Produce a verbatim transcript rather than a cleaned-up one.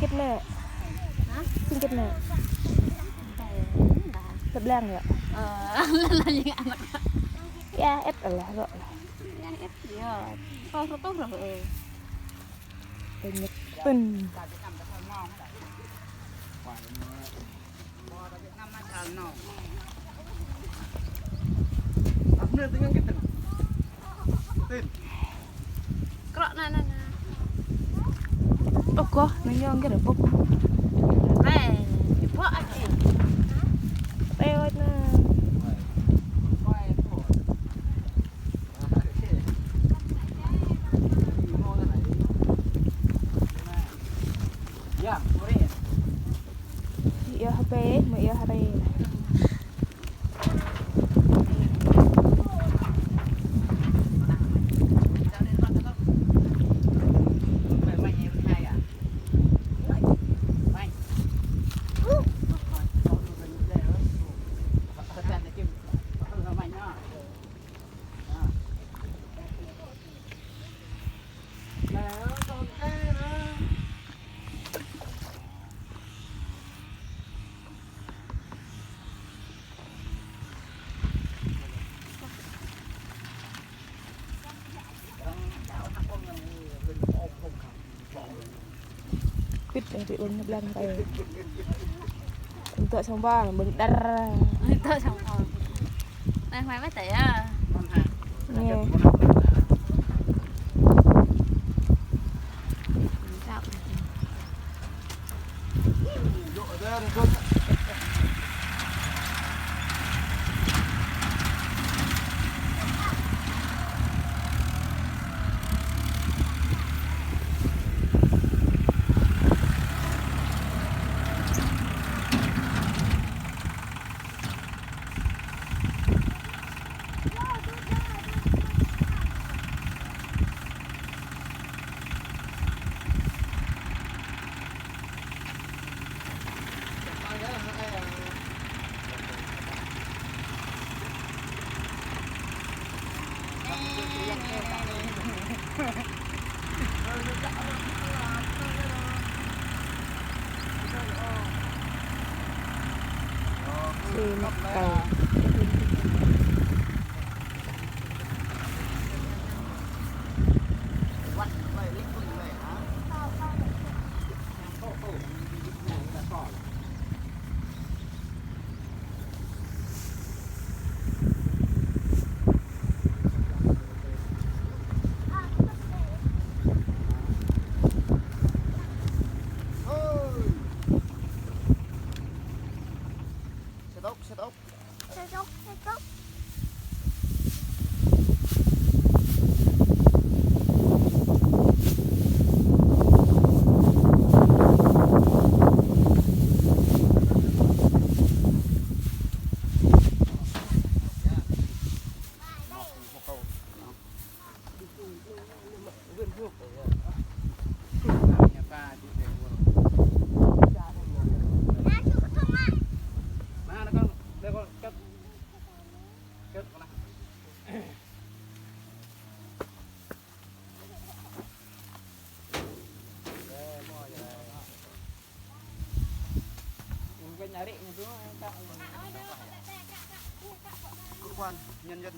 Kit nè. Hả? Sing kit nè. Tăp lăng yă. Ơ, lăng yă. Yă, ĕp lah, rŏ. Yă, ĕp yă. Tŏh rŏ, tŏh rŏ, ơ. Tơñăk tơ̆n. Krŏ na, na, na. Ơ, kơ, nă yŏng gơ̆ ră pŏk. Ơ, pŏk ăt. Ơ, wơ̆t na. Yă, hơpê, mă yă hơrê. Pit yang diun bilang kayak. Untuk sampah, bengdar. Untuk sampah. Nah, mai mă tơi yă. Nè. Cơ quan nhân dân.